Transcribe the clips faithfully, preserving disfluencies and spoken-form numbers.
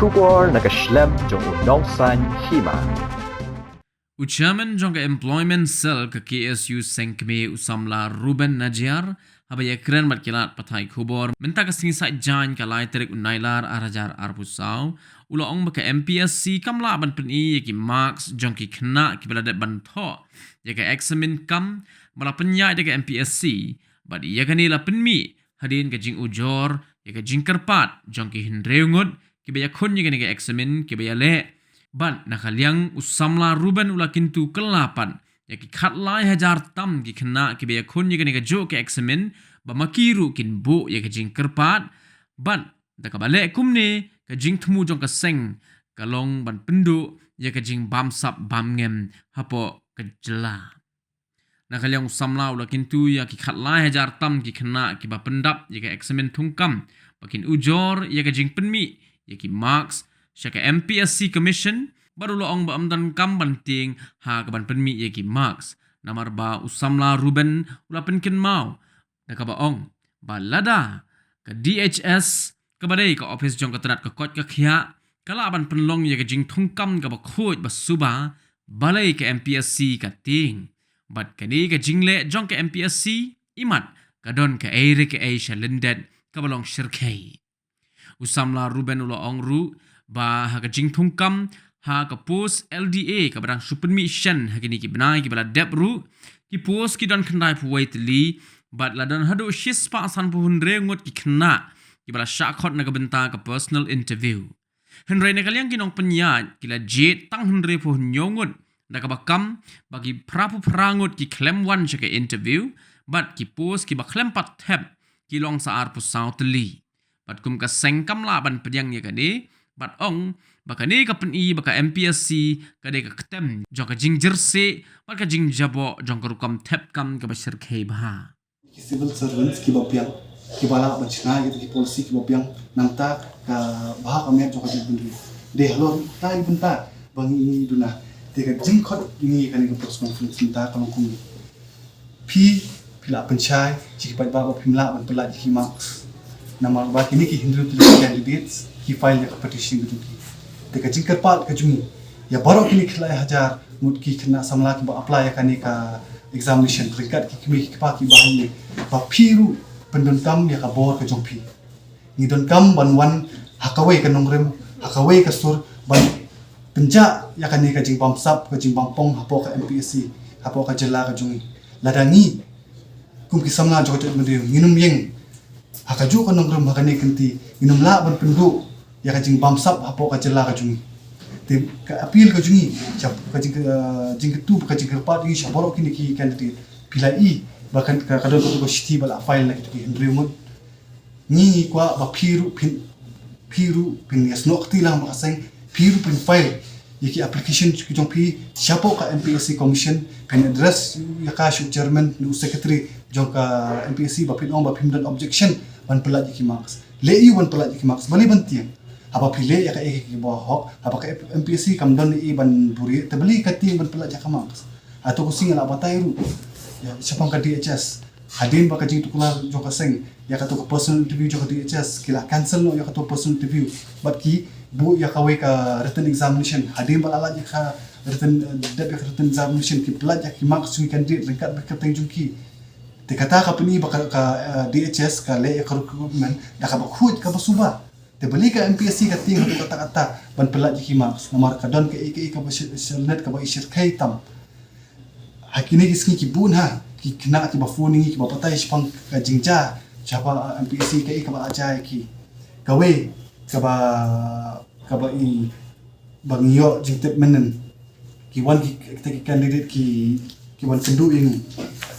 Khubor na ka shlem jong u Nongsaiñ Hima. U chairman jong ka Employment Cell ka K S U Sengkmie, u samla Reuben Najiar, haba ïakren bad ki lad pathai khubor mynta ka sngi Saitjaiñ ka lai tarik u Nailar ar hajar arphew saw, u la ong ba ka M P S C kam lah ban pyni ïa ki marks jong ki khynnah kiba la dep ban thoh ïa ka eksamin kam ba la pynïaid da ka M P S C, bad ïa kane la pynmih hadien ka jingujor ïa ka jingkyrpad jong ki hynriew ngut kiba ïakhun ïa kane ka eksamin kiba ïaleh. Bad na ka liang u samla Reuben u la kyntu kylla pat ïa ki khatlai hajar tam ki khynnah kiba ïakhun ïa kane kajuh ka eksamin ba ma ki ruh kin buh ïa ka jingkyrpad. Bad da kaba leh kumne, ka jingthmu jong ka seng ka long ban pynduh ïa ka jingbamsap bamngem hapoh ka jylla. Na ka liang u samla u la kyntu ïa ki khatlai hajar tam ki khynnah kiba pyndap ïa ka eksamin thungkam ba kin ujor ïa ka jingpynmih ïa ki marks sha ka M P S C Commission, bad u la ong ba ym donkam ban tieng ha ka ban pynmih ïa ki marks. Namar ba u samla Reuben u la pynkynmaw da kaba ong ba lada ka D H S, kaba dei ka ophis jong ka tnat ka koit ka khiah, ka lah ban pynlong ïa ka jingthungkam kaba khuid ba suba, balei ka M P S C ka tieng? Bad kane ka jingleh jong ka M P S C, imat ka don kaei re kaei sha lyndet kaba long shyrkhei. U samla Reuben u la ong ruh ba ha ka jingthungkam ha ka post L D A kaba dang shu pynmih shen ha kine ki bnai kiba la dep ruh, ki post ki don khyndaiphew wei tylli, bad la don haduh shispah sanphew hynriew ngut ki khynnah kiba la shah khot na ka bynta ka personal interview. Hynrei na ka liang ki nongpynïaid ki la jied tang hynriewphew hynñiew ngut, da kaba kam ba ki phraphew phra ngut ki khlem wan sha ka interview, bad ki post kiba khlem pat thep ki long sa arphew saw tylli. Bad kum ka seng kam lah ban pdiang ïa kane, bad ong ba kane ka pyni ba ka M P S C ka dei ka ktem jong ka jingjyrsieh bad ka jingjaboh jong ka rukom thep kam kaba shyrkhei bha. Ki civil servants kiba biang, kiba lah ban shna ïa ki policy kiba biang, nangta ka bha ka miat jong ka jaitbynriew. Dei halor kata ka bynta ba ngi duna. Te ka jingkhot jong ngi kane ka press conference mynta ka long kumne. Phi, phi lah pynshai sha ki paidbah ba phim lah ban pyllait ïa ki marks. Namar ba kine ki hynriew tylli ki candidates ki file ïa ka petition ka jong ki. Te ka jingkyrpad ka jong ngi ïa baroh kine ki lai hajar ngut ki khynnah samla kiba apply ïa kane ka examination, ryngkat ki kmie ki kpa kiba ha ïing, ba phi ruh pyndonkam ïa ka bor ka jong phi. Ngi donkam ban wan ha kawei ka nongrim, ha kawei ka sur, ban pynjah ïa kane ka jingbamsap, ka jingbam pong hapoh ka M P S C, hapoh ka jylla ka jong ngi. Lada ngi kum ki samla jong ka jaitbynriew ngin ym ïeng ha kajuh ka nongrim ha kane ka kynti, ngin ym lah ban pynduh ïa ka jingbamsap hapoh ka jylla ka jong ngi. Te ka appeal ka jong ngi, sha ka jing, eh, jingkyntu, ka jingkyrpad jong ngi sha baroh kine ki candidate. Phi la i ba ka, ka, ka don katu ka shithi ba la file na kitu ki hynriew ngut. Ngi, ngi kwah ba phi ruh phin, phi ruh phin ïasnoh kti lang bad ka seng, phi ruh phin file ïa ki application ki jong phi shapoh ka M P S C Commission, phin address ïa ka sha u chairman ne u secretary jong ka M P S C ba phin ong ba phim don objection ban pyllait ïa ki marks. Leh ïa u ban pyllait ïa ki marks, balei ban tieng? Haba phi leh ïa kaei kaei kaba hok, haba ka M P S C kam don ei ban buhrieh, te balei ka tieng ban pyllait ïa ka marks? Hato ka seng la batai ruh ïa shaphang ka D H S. Hadien ba ka jingtuklar jong ka seng ïa kato ka personal interview jong ka D H S, ki la cancel noh ïa kato personal interview bad ki buh ïa kawei ka written examination. Hadien ba la lait ïa ka written, eh, dep ïa ka written examination, ki pyllait ïa ki marks jong ki candidate ryngkat bad ka kyrteng jong ki. Te kata ka pyni ba ka, ka, eh, D H S ka leh ïa ka recruitment da kaba khuid kaba suba. Te balei ka M P S C ka tieng haduh katta katta ban pyllait ïa ki marks, namar ka don kaei kaei kaba shyrkhei tam. Ha kine ki sngi ki bun ha ki khynnah kiba phone ïa ngi kiba batai shaphang ka jingjia shaphang, ah, M P S C, kaei kaba la jia ïa ki. Kawei kaba, kaba i ba ngi ïoh jingtip mynnin, ki wan ki, kita ki candidate ki, ki wan kynduh ïa ngi,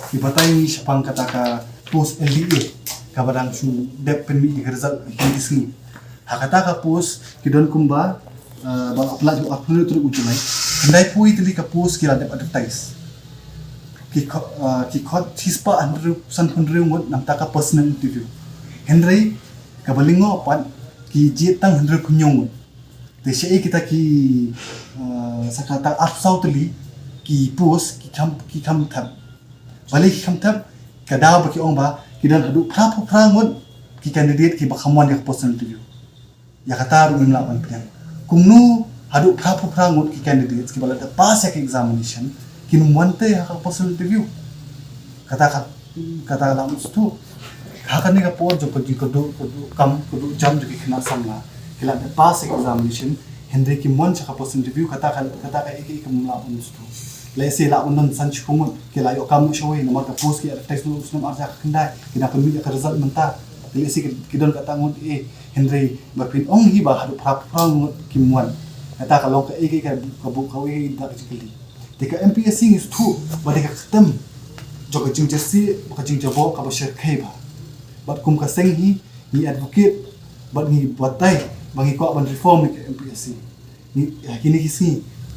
ki batai ïa ngi shaphang kata ka post L D A kaba dang shu dep pynmih ïa ka result ha kine ki sngi. Ha kata ka post ki don kumba, eh, ba la pyllait ha u arphew hynriew tarik u July. Khyndai phew tylli ka post ki la dep advertise. Ki kho-, eh, ki khot shispah hynriew, san phew hynriew ngut na bynta ka personal interview. Hynrei kaba lyngngoh pat ki jied tang hynriew phew hynñiew ngut. Te shaei kita ki, eh, sa kata arphew saw tylli ki post ki kham, ki kham thep. Balei ki kham thep? Ka daw ba ki ong ba ki don haduh phra phew phra ngut ki candidate kiba kham wan ïa ka personal interview. Ïa kata ruh ngim lah ban pdiang. Kumno haduh phra phew phra ngut ki candidates kiba la dep pass ïa ka examination kin wan te ha ka personal interview. Kata ka, kata ka la mut sdang. Ha kane ka por jong ka jingkyrduh, kyrduh kam, kyrduh jam jong ki khynnah samla, ki la dep pass ïa ka examination, hynrei kim wan sha ka personal interview, kata ka, kata ka ei ka ei kam lah ban mut sdang. Lehse lah ban don san shiphew ngut ki la ïoh kam shawei namar ka post ki advertise noh u snem ar hajar khyndai, ki dang pynmih ïa ka result mynta. Te lehse ki, ki don kata ngut eh, hynrei ba phin ong hi ba haduh phra phew phra ngut kim wan. Kata ka long ka ei ka ei ka, ka buh kawei da ka jingkylli. Te ka M P S C ngi sngewthuh ba dei ka ktem jong ka jingjyrsieh bad ka jingjaboh kaba shyrkhei bha. Bad kum ka seng hi ngi advocate bad ngi batai ba ngi kwah ban reform ïa ka M P S C. Ngi, ha kine ki sngi,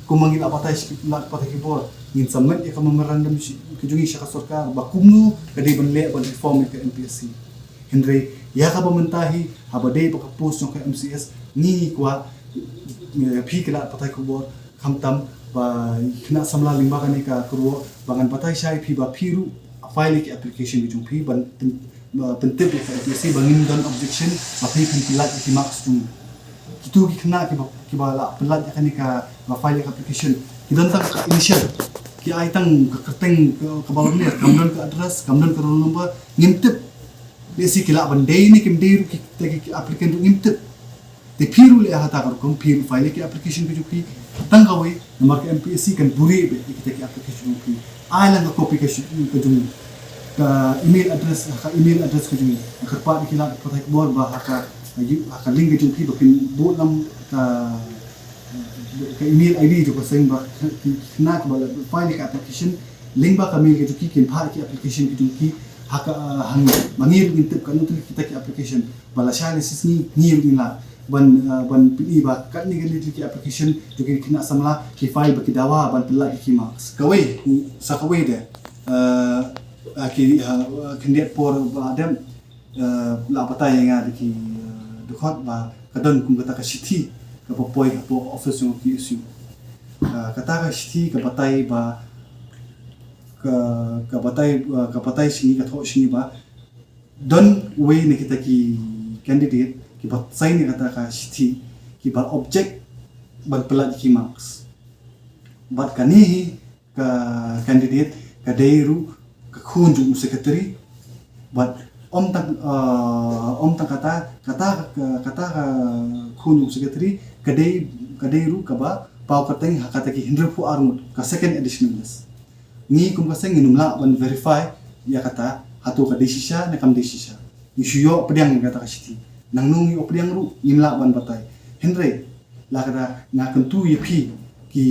kumba ngi la batai sha ki, la batai ki bor, ngin submit ïa ka memorandum sha, ka jong ngi sha ka sorkar ba kumno ka dei ban leh ban reform ïa ka M P S C. Hynrei ïa kaba mynta hi, haba dei ba ka post jong ka M C S, ngi, ngi kwah, eh, phi ki lad pathai khubor, khamtam ba khynnah samla lyngba kane ka kyrwoh ba ngan batai shai phi ba phi ruh file ïa ki application ki jong phi ban pyn-, ba pyntip ïa ka M P S C ba ngim don objection ba phi phin pyllait ïa ki marks jong ngi. Kitu ki khynnah kiba, kiba la pyllait ïa kane ka, ba file ïa ka application, ki don tang ka initial, ki ai tang ka kyrteng ka, kaba lam ne, kam don ka address, kam don ka roll number, ngim tip. Lehse ki lah ban dei ne kim dei ruh ki, ki, ki applicant ruh ngim tip. Te phi ruh leh ha kata ka rukom, phi ruh file ïa ki application ki jong phi tang kawei, namar ka M P S C kan buhrieh beit ïa kita ki application jong phi. Ai lang ka copy ka shi-, ka jong, ka email address, ka email address ka jong, ka kyrpad ïa ki lad pathai khubor ba ha ka, ha ka link ka jong phi ba kin buh lang ka, ka email I D jong ka seng ba ki, ki khynnah kiba la file ïa ka application, lyngba ka mail ka jong ki kin phah ïa ki application ki jong ki ha ka, ha ngi, ba ngi ruh ngin tip katno kita ki application. Ba lashai lashisngi ngi ruh ngi lah ban, ah, ban pyni ba katne katne ki application jong ki khynnah samla ki file ba ki dawa ban pyllait ïa ki marks. Kawei, sa kawei de, ah, ah, ki, ah, khyndiat por ba dep, ah, la batai ïa nga da ki, ah, dkhot ba ka don kum kata ka shithi kaba poi hapoh office jong ki S U. Ah, kata ka shithi ka batai ba ka, ka batai, ah, ka batai sha ngi, ka thoh sha ngi ba don wei na kita ki candidate kiba sign ïa kata ka shithi, kiba object ban pyllait ïa ki marks. Bad kane hi ka candidate ka dei ruh ka khun jong u secretary. Bad ym tang, ah, ym tang kata, kata ka, kata ka khun jong u secretary ka dei, ka dei ruh kaba paw kyrteng ha kata ki hynriewphew ar ngut, ka second additional list. Ngi kum ka seng ngin ym lah ban verify ïa kata, hato ka dei shisha ne kam dei shisha. Ngi shu ïoh pdiang ïa kata ka shithi. Nangno ngi ïoh pdiang ruh ngim lah ban batai. Hynrei la ka da nga kyntu ïa phi ki,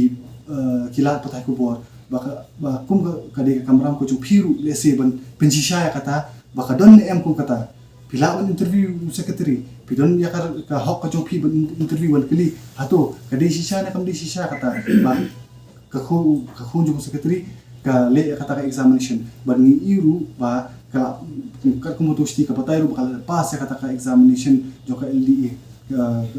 eh, ki lad pathai khubor ba ka, ba kum ka, ka dei ka kamram ka jong phi ruh, lehse ban pynshisha ïa kata ba ka don ne em kum kata. Phi lah ban interview u secretary, phi don ïa ka, ka hok ka jong phi ban interview, ban kylli, hato ka dei shisha ne kam dei shisha kata. Ba ka khun, ka khun jong u secretary ka leh ïa kata ka examination. Bad ngi i ruh ba ka la, katkum u shithi ka batai ruh ba ka la pass ïa kata ka examination jong ka L D A. Ka, ka,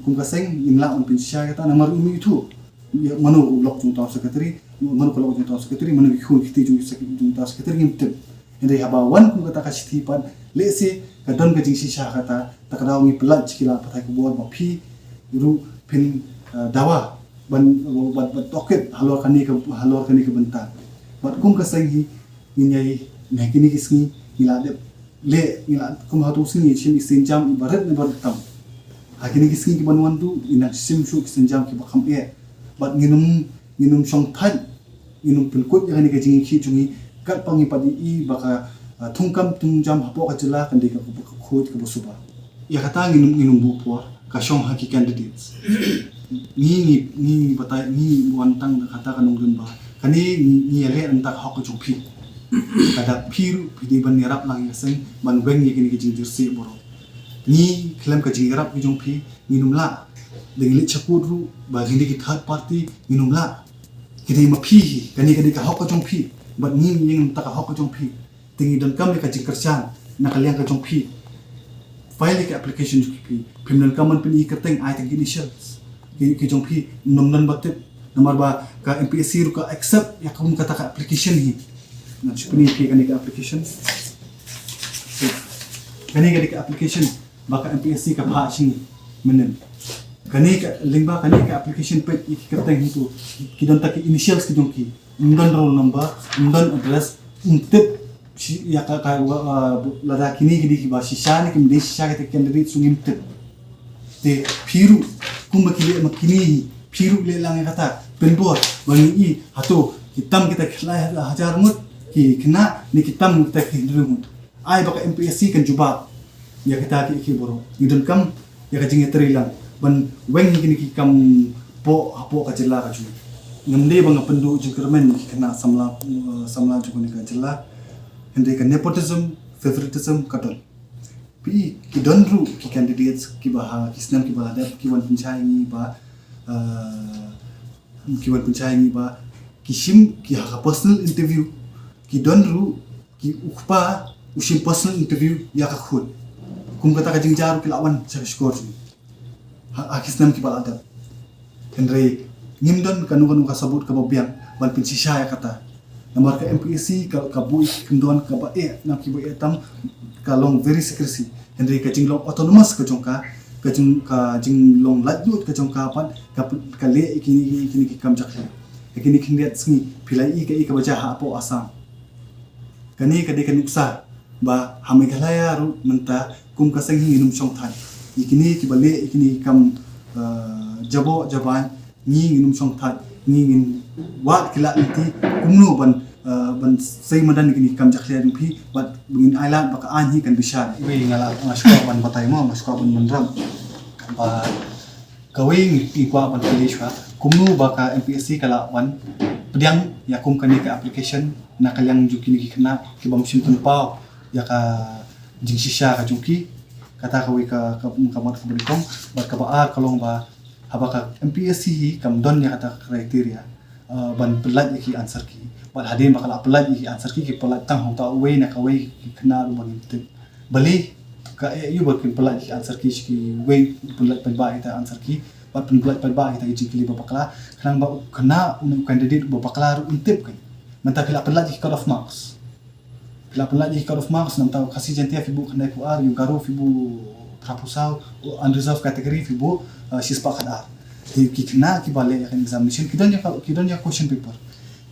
kum ka seng ngim lah ban pynshisha ïa kata namar ngim ithuh ïa mano u lok jong uta u secretary, mano ka lok jong uta u secretary, mano ki khun ki kti jong u sec-, jong uta u secretary ngim tip. Hynrei haba wan kum kata ka shithi pat, lehse ka don ka jingshisha kata, ta ka daw ngi pyllait sha ki lad pathai khubor ba phi ruh phin, eh, dawa ban, ban, ban tohkit halor kane ka, halor kane ka bynta. Bad kum ka seng hi ngin ïai, na kine ki sngi ngi la dep leh, ngi la kum hato sngi shim i sienjam iba rit ne iba rit tam. Ha kine ki sngi kiban wan tu ngin nang shim shuh ki sienjam kiba kham eh. Bad ngin ym, ngin ym shong thait, ngin ym pynkut ïa kane ka jingïakhih jong ngi katba ngi pat i ba ka, ah, thungkam thungjam hapoh ka jylla kan dei kaba, kaba khuid kaba suba. Ïa kata ngin ym, ngin ym buh por, ka shong ha ki candidates. Ngi, ngi, ngi batai, ngi wan tang da kata ka nongrim ba kane ngi, ngi ïaleh na ka bynta ka hok ka jong phi. Ka da phi ruh phi dei ban ïarap lang ïa ka seng ban weng ïa kine ki jingjyrsieh baroh. Ngi khlem ka jingïarap ka jong phi ngin ym lah. Da ngi leit sha court ruh ba ngi dei ki third party ngin ym lah. Ki dei ma phi hi, kane ka dei ka hok ka jong phi. Bad ngi ïeng na ka bynta ka hok ka jong phi. Te ngi donkam ïa ka jingkyrshan na ka liang ka jong phi. File ïa ka application jong phi. Phim donkam ban pyni kyrteng, ai tang ki initials ki, ki jong phi, ym don ba tip. Namar ba ka M P S C ruh ka accept ïa ka kum kata ka application hi. Ngan shu pyni ïa phi kane ka application. Kane ka dei ka application ba ka M P S C ka phah sha ngi. Mynnin. Kane ka, lyngba kane ka application page, ïa ki kyrteng hangto, ki don tang ki initials ki jong ki. Ym don roll number, ym don address, ym tip shi-, ïa ka, ka, wa, wa, lada kine ki dei kiba shisha ne kim dei shisha kita ki candidate ruh ngim tip. Te phi ruh, kumba ki leh ma kine hi, phi ruh leh lang ïa kata, pynbor, ba ngin i, hato, ki tam kita ki lai hajar ngut, ki khynnah, ne ki tam kita ki hynriew ngut. Ai ba ka M P S C kan jubab ïa kita ki, ki baroh. Ngi donkam ïa ka jingïatreilang ban weng ïa kine ki kam pop hapoh ka jylla ka jong ngi. Ngam dei ba nga pynduh jingkyrmen ïa ki khynnah samla, uh, samla jong kane ka jylla. Hynrei ka nepotism, favoritism ka don. Phi, ki don ruh ki candidates kiba ha ki snem kiba la dep ki wan pynshai ïa ngi ba, uh, ki wan pynshai ïa ngi ba ki shim ki ha ka personal interview, ki don ruh ki u kpa u shim personal interview ïa ka khun. Kum kata ka jingjia ruh ki la wan sha ka shkor jong ngi ha, ha ki snem kiba la dep. Hynrei ngim don kano kano ka sabut kaba biang ban pynshisha ïa kata. Namar ka M P S C ka, ka buh ïa ki kyndon kaba eh, na kiba eh tam, ka long very secrecy. Hynrei ka jinglong autonomous ka jong ka, ka jing, ka jinglong laitluid ka jong ka pat, ka, ka leh ïa kine, ïa kine ki kam jakhlia. Ïa kine khyndiat sngi, phi la i kaei kaba jia hapoh Assam. Kane ka dei ka nuksa ba ha Meghalaya ruh mynta kum ka seng hi ngin ym shong thait. Ïa kine kiba leh ïa kine ki kam, uh, jaboh jabain, ngi ngin ym shong thait, ngi ngin wad ki lad lynti kumno ban, uh, ban sei madan ïa kine ki kam jakhlia jong phi, bad ba ngin ailad ba ka aiñ hi kan bishar. Wei, nga la, nga sngewkwah ban batai mo, nga sngewkwah ban mynrap. Ba kawei ngi kwah ban kylli shuwa, kumno ba ka M P S C ka la wan pdiang ïa kum kane ka application na ka liang jong kine ki khynnah ki bym shym pynpaw ïa ka jingshisha ka jong ki. Kata kawei ka, ka, ka mat kaba nyngkong, bad kaba ar ka long ba haba ka M P S C hi kam don ïa kata ka criteria, uh, ban pyllait ïa ki answer key. Bad hadien ba ka la pyllait ïa ki answer key, ki pyllait tang hangta uwei na kawei, ki khynnah ruh ba ngim tip. Balei ka, eh, ïa ba kin pyllait ïa ki answer key sha kiwei, pyllait paidbah ïa kita answer key, bad pyllait paidbah ïa kita ki jingkylli ba bakla, khnang ba u khynnah, u candidate ba bakla ruh un tip kan. Mynta phi la pyllait ïa ki cut off marks. Phi la pyllait ïa ki cut off marks, namar u Khasi Jaiñtia phi buh khyndai phew ar, u Garo phi buh phra phew saw, u unreserved category phi buh, uh, shispah khatar. Ki, ki khynnah kiba leh ïa ka examination, ki don ïa ka, ki don ïa ka question paper.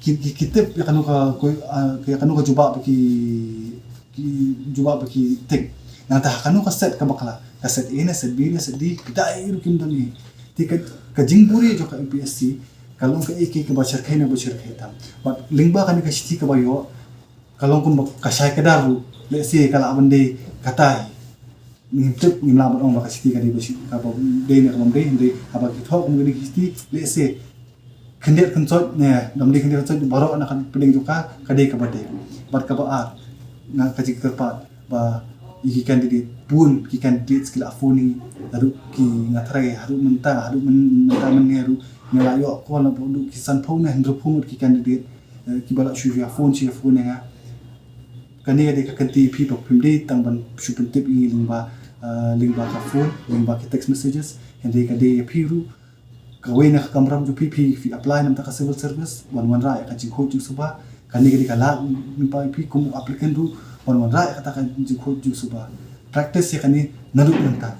Ki, ki, ki tip ïa kano ka, ko, uh, ïa kano ka jubab ba ki, ki jubab ba ki tick. Nangta ha kano ka set ka bakla, ka set A ne, set B ne, set D, kita ruh kim don hi. Te ka, ka jingburi jong ka M P S C ka long kaei kaei kaba shyrkhei ne ba shyrkhei tam. Bad lyngba kane ka shithi kaba ïoh, ka long kumba ka shai kdar ruh, let's say ka lah ban dei kata hi. Ngim tip, ngim lah ban ong ba ka shithi ka dei ba shi-, kaba dei ne kaba ym dei, hynrei haba ki thoh kum kane ka shithi, let's say khyndiat khynsoit ne, ym dei khyndiat khynsoit, baroh na ka pdeng jong ka, ka dei kaba dei. Bad kaba ar, nga ka jingkyrpad ba ïa ki candidate, bun ki candidate ki la phone ïa ngi, haduh ki, nga tharai haduh mynta, haduh myn-, mynta mynne ruh nga la ïoh call naduh ki sanphew ne hynriewphew ngut ki candidate, eh, kiba la shu ïa phone, shu ïa phone ïa nga. Kane ka dei ka kynti ïa phi ba phim dei tang ban shu pyntip ïa ngi lyngba, eh, lyngba ka phone, lyngba ki text messages, hynrei ka dei ïa phi ruh, kawei na ka kamram jong phi, phi, phi apply na ka bynta ka civil service, ban wanrah ïa ka jingkhuid jingsuba. Kane ka dei ka lad lyngba ïa phi kum u applicant ruh, ban wanrah ïa kata ka jingkhuid jingsuba. Practice ïa kane naduh mynta.